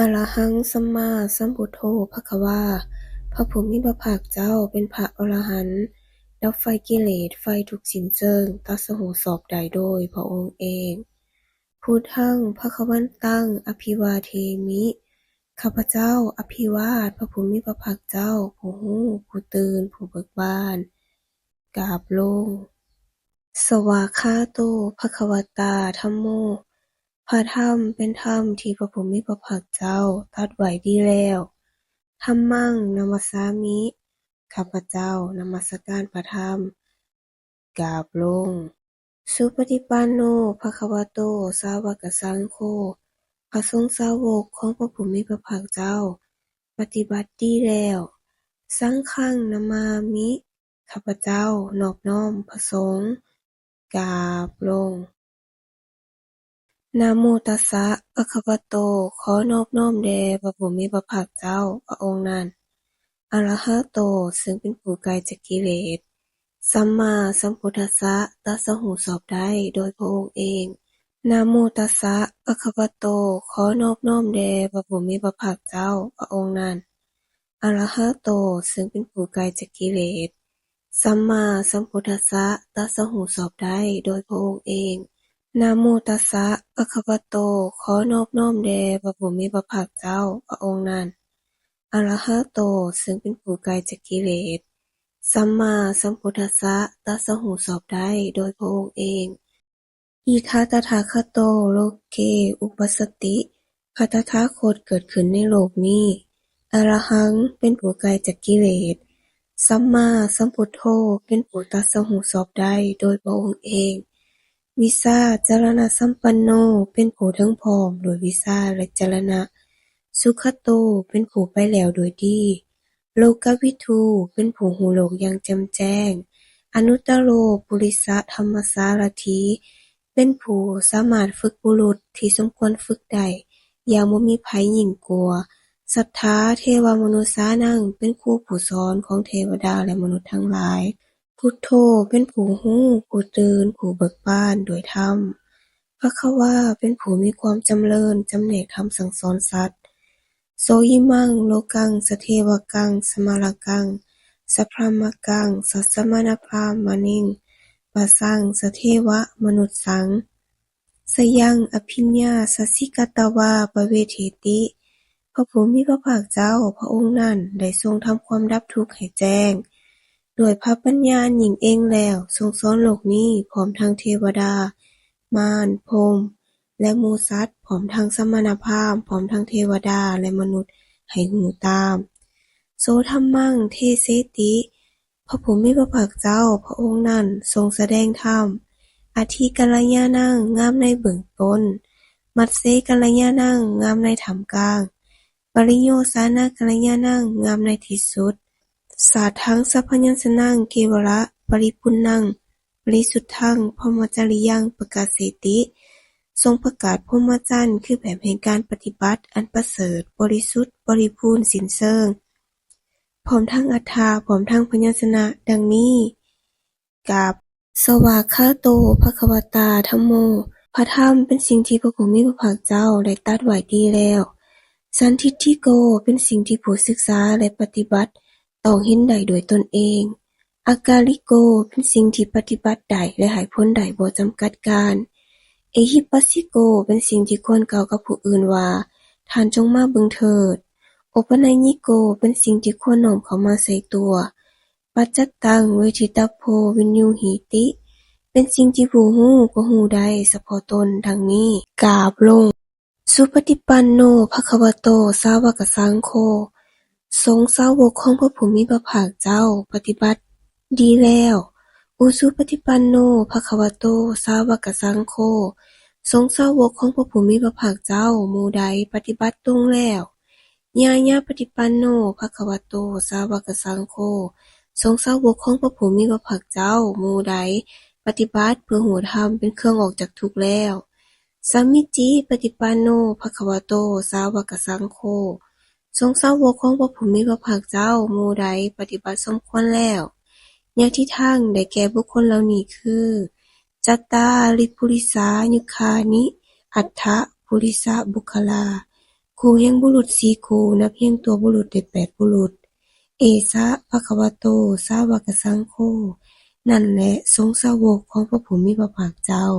ອະລະຫັງ ສຳມາສຳພຸດໂທ ພະຄະວາ. ພະຜູ້ມີພະພາກເຈົ້າເປັນພະອໍລະຫັນ, ດັບໄຟກິເລດ, ໄຟທຸກຊິ້ນເຊີງ, ຕັດສະຮູ້ຊອບໄດ້ໂດຍພະອົງເອງ. ພຸດທັງ ພະຄະວັນຕັງ ອະພິວາເທມິ. ຂ້າພະເຈົ້າອະພິວາດພະຜູ້ມີພະພາກເຈົ້າ, ຜູ້ຮູ້, ຜູ້ຕື່ນ, ຜູ້ເບີກບານ. ກາບລົງ. ສະວາຄາໂຕ ພະຄະວະຕາ ທຳໂມ. ພະທຳເປັນທຳທີ່ພະຜູ້ມີພະພາກເຈົ້າຕັດໄວ້ດີແລ້ວ. ທຳມັງ ນະມັດສາມິ. ຂ້າພະເຈົ້ານະມັດສະການພະທຳ. ກາບລົງ. ສຸປະຕິປັນໂນ ພະຄະວະໂຕ ສາວະກະສັງໂຄ. ພະສົງສາວົກຂອງພະຜູ້ມີພະພາກເຈົ້າປະຕິບັດດີແລ້ວ. ສັງຄັງ ນະມາມິ. ຂ້າພະເຈົ້ານອບນ້ອມພະສົງ. ກາບລົງ. ນະໂມຕັດສະ ພະຄະວະໂຕ. ຂໍນອບນ້ອມແດ່ພະຜູ້ມີພະພາກເຈົ້າພະອົງນັ້ນ. ອະລະຫະໂຕ ເຊິ່ງເປັນຜູ້ໄກຈາກກິເລດ. ສຳມາສຳພຸດທັດສະ ຕັດສະຮູ້ຊອບໄດ້ໂດຍພະອົງເອງ. ນະໂມຕັດສະ ພະຄະວະໂຕ. ຂໍນອບນ້ອມແດ່ພະຜູ້ມີພະພາກເຈົ້າພະອົງນັ້ນ. ອະລະຫະໂຕ ເຊິ່ງເປັນຜູ້ໄກຈາກກິເລດ. ສຳມາສຳພຸດທັດສະ ຕັດສະຮູ້ຊອບໄດ້ໂດຍພະອົງເອງ. ນະໂມຕັດສະ ພະຄະວະໂຕ. ຂໍນອບນ້ອມແດ່ພະຜູ້ມີພະພາກເຈົ້າພະອົງນັ້ນ. ອະລະຫະໂຕ ເຊິ່ງເປັນຜູ້ໄກຈາກກິເລດ. ສຳມາສຳພຸດທັດສະ ຕັດສະຮູ້ຊອບໄດ້ໂດຍພະອົງເອງ. ອິທະຕະຖາຄະໂຕ ໂລເກ ອຸປັດສະຕິ. ພະຕະຖາຄົດເກີດຂຶ້ນໃນໂລກນີ້. ອະລະຫັງ ເປັນຜູ້ໄກຈາກກິເລດ. ສຳມາສຳພຸດໂທ ເປັນຜູ້ຕັດສະຮູ້ຊອບໄດ້ໂດຍພະອົງເອງ. ວິຊາຈາລະນະສຳປັນໂນ ເປັນຜູ້ເຖິງພ້ອມດ້ວຍວິຊາ ແລະ ຈາລະນະ. ສຸຂະໂຕ ເປັນຜູ້ໄປແລ້ວດ້ວຍດີ. ໂລກະວິທູ ເປັນຜູ້ຮູ້ໂລກຢ່າງແຈ່ມແຈ້ງ. ອະນຸດຕະໂລ ປຸລິສະທຳມະສາລະຖີ ເປັນຜູ້ສາມາດຝຶກບຸລຸດທີ່ສົມຄວນຝຶກໄດ້ຢ່າງບໍ່ມີໃຜຍິ່ງກວ່າ. ສັດທາເທວະມະນຸດສານັງ ເປັນຄູຜູ້ສອນຂອງເທວະດາ ແລະ ມະນຸດທັງຫຼາຍ. ພຸດໂທ ເປັນຜູ້ຮູ້, ຜູ້ຕື່ນ, ຜູ້ເບີກບານດ້ວຍທຳ. ພະຄະວາ ເປັນຜູ້ມີຄວາມຈຳເລີນ, ຈຳແນກທຳສັ່ງສອນສັດ. ໂສຫິມັງ ໂລກັງ ສະເທວະກັງ ສະມາລະກັງ ສະພຣາມະກັງ ສັດສະມະນະພຣາມະນິງ ປະສັງ ສະເທວະມະນຸດສັງ ສະຍັງ ອະພິນຍາ ສັດສິກະຕະວາ ປະເວເທຕິ. ພະຜູ້ມີພະພາກເຈົ້າພະອົງນັ້ນໄດ້ຊົງທຳຄວາມດັບທຸກໃຫ້ແຈ້ງ ດ້ວຍພະປັນຍາອັນຍິ່ງເອງແລ້ວ ຊົງສອນໂລກນີ້ ພ້ອມທັງເທວະດາ, ມານ, ພົມ ແລະ ໝູ່ສັດ, ພ້ອມທັງສະມະນະພາມ, ພ້ອມທັງເທວະດາ ແລະ ມະນຸດ ໃຫ້ຮູ້ຕາມ. ໂສທຳມັງ ເທເສຕິ. ພະຜູ້ມີພະພາກເຈົ້າພະອົງນັ້ນຊົງສະແດງທຳ. ອະທິກາລະຍານັງ ງາມໃນເບື້ອງຕົ້ນ. ມັດເສກາລະຍານັງ ງາມໃນທ່າມກາງ. ປະລິໂຍສານະກາລະຍານັງ ງາມໃນທີ່ສຸດ. ສາທັງ ສັບພະຍັນຊະນັງ ເກວະລະ ປະລິປຸນນັງ ປະລິສຸດທັງ ພົມມະຈະລິຍັງ ປະກາເສຕິ. ຊົງປະກາດພົມມະຈັນ ຄືແບບແຫ່ງການປະຕິບັດອັນປະເສີດ, ບໍລິສຸດ, ບໍລິບູນ, ສິ້ນເຊີງ ພ້ອມທັງອັດຖະ, ພ້ອມທັງພະຍັນຊະນະ ດັ່ງນີ້. ກາບ. ສະວາຄາໂຕ ພະຄະວະຕາ ທຳໂມ. ພະທຳເປັນສິ່ງທີ່ພະຜູ້ມີພະພາກເຈົ້າໄດ້ຕັດໄວ້ດີແລ້ວ. ສັນທິດຖິໂກ ເປັນສິ່ງທີ່ຜູ້ສຶກສາ ແລະ ປະຕິບັດຕ້ອງເຫັນໄດ້ດ້ວຍຕົນເອງ. ອາກາລິໂກ ເປັນສິ່ງທີ່ປະຕິບັດໄດ້ ແລະ ໃຫ້ຜົນໄດ້ບໍ່ຈຳກັດການ. ເອຫິປັດສິໂກ ເປັນສິ່ງທີ່ຄວນກ່າວກັບຜູ້ອື່ນວ່າ, ທ່ານຈົ່ງມາເບິ່ງເຖີດ. ໂອປະນະຍິໂກ ເປັນສິ່ງທີ່ຄວນນ້ອມເຂົ້າມາໃສ່ຕົວ. ປັດຈັດຕັງ ເວທິຕັບໂພ ວິນຍູຫິຕິ ເປັນສິ່ງທີ່ຜູ້ຮູ້ກໍຮູ້ໄດ້ສະເພາະຕົນ ດັ່ງນີ້. ກາບລົງ. ສຸປະຕິປັນໂນ ພະຄະວະໂຕ ສາວະກະສັງໂຄ. ສົງສາວົກຂອງພະຜູ້ມີພະພາກເຈົ້າປະຕິບັດດີແລ້ວ. ອຸຊຸປະຕິປັນໂນ ພະຄະວະໂຕ ສາວະກະສັງໂຄ. ສົງສາວົກຂອງພະຜູ້ມີພະພາກເຈົ້າໝູ່ໃດປະຕິບັດຕົງແລ້ວ. ຍາຍາປະຕິປັນໂນ ພະຄະວະໂຕ ສາວະກະສັງໂຄ. ສົງສາວົກຂອງພະຜູ້ມີພະພາກເຈົ້າໝູ່ໃດປະຕິບັດເພື່ອຮູ້ທຳເປັນເຄື່ອງອອກຈາກທຸກແລ້ວ. ສາມິດຈິປະຕິປັນໂນ ພະຄະວະໂຕ ສາວະກະສັງໂຄ. ສົງສາວົກຂອງພະຜູ້ມີພະພາກເຈົ້າໝູ່ໃດປະຕິບັດສົມຄວນແລ້ວ. ຍາທິທັງ ໄດ້ແກ່ບຸກຄົນເຫຼົ່ານີ້ຄື ຈັດຕາລິປຸລິສາຍຸຄານິ ອັດຖະ ປຸລິສະບຸກຄະລາ ໂຄ ຄູແຫ່ງບຸລຸດສີ່ຄູ ນັບຮຽງຕົວບຸລຸດໄດ້ແປດບຸລຸດ. ເອສະ ພະຄະວະໂຕ ສາວະກະສັງໂຄ ນັ້ນແຫຼະ ສົງສາວົກຂອງພະຜູ້ມີພະພາກເຈົ້າ.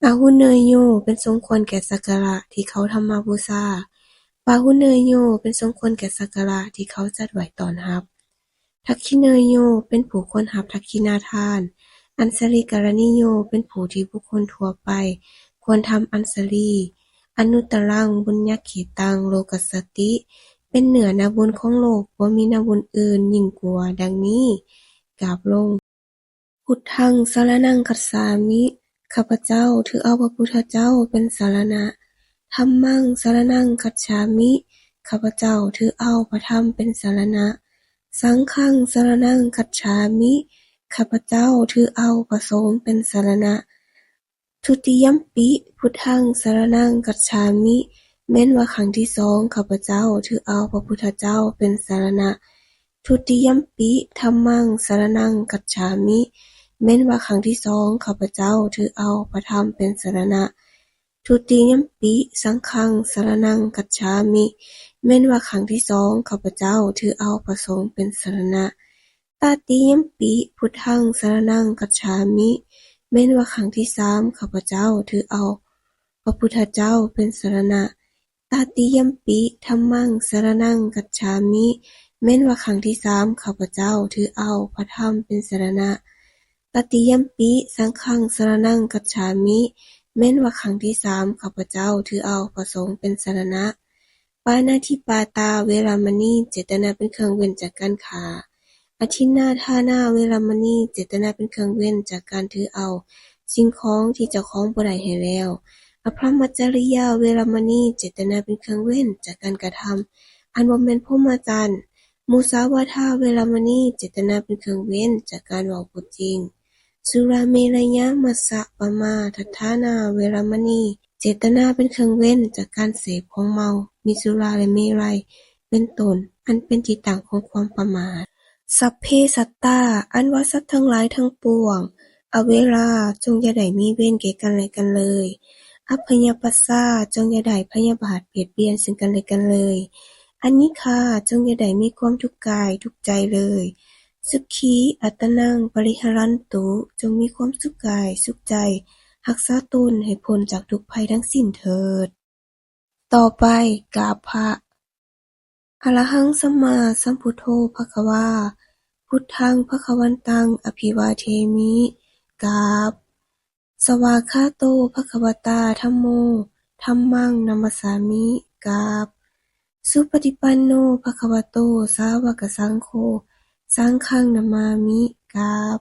ອາຫຸເນຍໂຍ ເປັນສົມຄວນແກ່ສັກກາລະທີ່ເຂົາທຳມະບູຊາ. ປາຫຸເນຍໂຍ ເປັນສົມຄວນແກ່ສັກກາລະທີ່ເຂົາຈັດໄວ້ຕ້ອນຮັບ. ທັກຂິເນຍໂຍ ເປັນຜູ້ຄວນຮັບທັກຂິນາທານ. ອັນສະລິກະລະນິໂຍ ເປັນຜູ້ທີ່ບຸກຄົນທົ່ວໄປຄວນທຳອັນສະລີ. ອະນຸດຕະລັງ ບຸນຍັກເຂຕັງ ໂລກັດສະຕິ ເປັນເນື້ອນາບຸນຂອງໂລກ ບໍ່ມີນາບຸນອື່ນຍິ່ງກວ່າ. ດັ່ງນີ້ ກາບລົງ. ພຸດທັງສະລະນັງກັດສາມິ ຂ້າພະເຈົ້າຖືເອົາພະພຸດທະເຈົ້າເປັນສາລະນະ. ທຳມັງສະລະນັງກັດສາມິ ຂ້າພະເຈົ້າຖືເອົາພະທຳເປັນສາລະນະ. ສັງຄັງສະລະນັງກັດສາມິ ຂ້າພະເຈົ້າຖືເອົາພະສົງເປັນສາລະນະ. ທຸຕິຍຳປິ ພຸດທັງສະລະນັງກັດສາມິ ແມ່ນວ່າຄັ້ງທີສອງ ຂ້າພະເຈົ້າຖືເອົາພະພຸດທະເຈົ້າເປັນສາລະນະ. ທຸຕິຍຳປິ ທຳມັງສະລະນັງກັດສາມິ ແມ່ນວ່າຄັ້ງທີສອງ ຂ້າພະເຈົ້າຖືເອົາພະທຳເປັນສາລະນະ. ທຸຕິຍຳປິ ສັງຄັງສະລະນັງກັດສາມິ ແມ່ນວ່າຄັ້ງທີສອງ ຂ້າພະເຈົ້າຖືເອົາພະສົງເປັນສາລະນະ. ຕະຕິຍຳປິ ພຸດທັງສະລະນັງກັດສາມິ ແມ່ນວ່າຄັ້ງທີສາມ ຂ້າພະເຈົ້າຖືເອົາພະພຸດທະເຈົ້າເປັນສາລະນະ. ຕະຕິຍຳປິ ທຳມັງສະລະນັງກັດສາມິ ແມ່ນວ່າຄັ້ງທີສາມ ຂ້າພະເຈົ້າຖືເອົາພະທຳເປັນສາລະນະ. ຕະຕິຍຳປິ ສັງຄັງສະລະນັງກັດສາມິ ແມ່ນວ່າຄັ້ງທີສາມ ຂ້າພະເຈົ້າຖືເອົາພະສົງເປັນສາລະນະ. ປານາທິປາຕາ ເວລະມະນີ ເຈດຕະນາເປັນເຄື່ອງເວັ້ນຈາກການຂ້າ. ອະທິນນາທານາ ເວລະມະນີ ເຈດຕະນາເປັນເຄື່ອງເວັ້ນຈາກການຖືເອົາສິ່ງຂອງທີ່ເຈົ້າຂອງບໍ່ໄດ້ໃຫ້ແລ້ວ. ອະພະຣະມະຈະລິຍາ ເວລະມະນີ ເຈດຕະນາເປັນເຄື່ອງເວັ້ນຈາກການກະທຳອັນບໍ່ແມ່ນພົມມະຈັນ. ມຸສາວາທາ ເວລະມະນີ ເຈດຕະນາເປັນເຄື່ອງເວັ້ນຈາກການເວົ້າບໍ່ຈິງ. ສຸລາເມລະຍະມັດສະປະມາທັດຖານາ ເວລະມະນີ ເຈດຕະນາເປັນເຄື່ອງເວັ້ນຈາກການເສບຂອງເມົາ ມີສຸລາ ແລະ ເມໄລ ເປັນຕົ້ນ ອັນເປັນທີ່ຕັ້ງຂອງຄວາມປະໝາດ. ສັບເພສັດຕາ ອັນວ່າສັດທັງຫຼາຍທັງປວງ. ອະເວລາ ຈົ່ງຢ່າໄດ້ມີເວນແກ່ກັນແລະກັນເລີຍ. ອະພະຍາປັດສາ ຈົ່ງຢ່າໄດ້ພະຍາບາດບຽດບຽນເຊິ່ງກັນແລະກັນເລີຍ. ອະນິຄາ ຈົ່ງຢ່າໄດ້ມີຄວາມທຸກກາຍທຸກໃຈເລີຍ. ສຸຂີອັດຕະນັງປະລິຫະລັນຕຸ ຈົ່ງມີຄວາມສຸກກາຍສຸກໃຈ ຮັກສາຕົນໃຫ້ພົ້ນຈາກທຸກໄພທັງສິ້ນເຖີດ. ຕໍ່ໄປ ກາບພະ. ອະລະຫັງສຳມາສຳພຸດໂທ ພະຄະວາ ພຸດທັງພະຄະວັນຕັງ ອະພິວາເທມິ ກາບ. ສະວາຄາໂຕ ພະຄະວະຕາ ທຳໂມ ທຳມັງ ນະມັດສາມິ ກາບ. ສຸປະຕິປັນໂນ ພະຄະວະໂຕ ສາວະກະສັງໂຄ ສັງຄັງ ນະມາມິ ກາບ.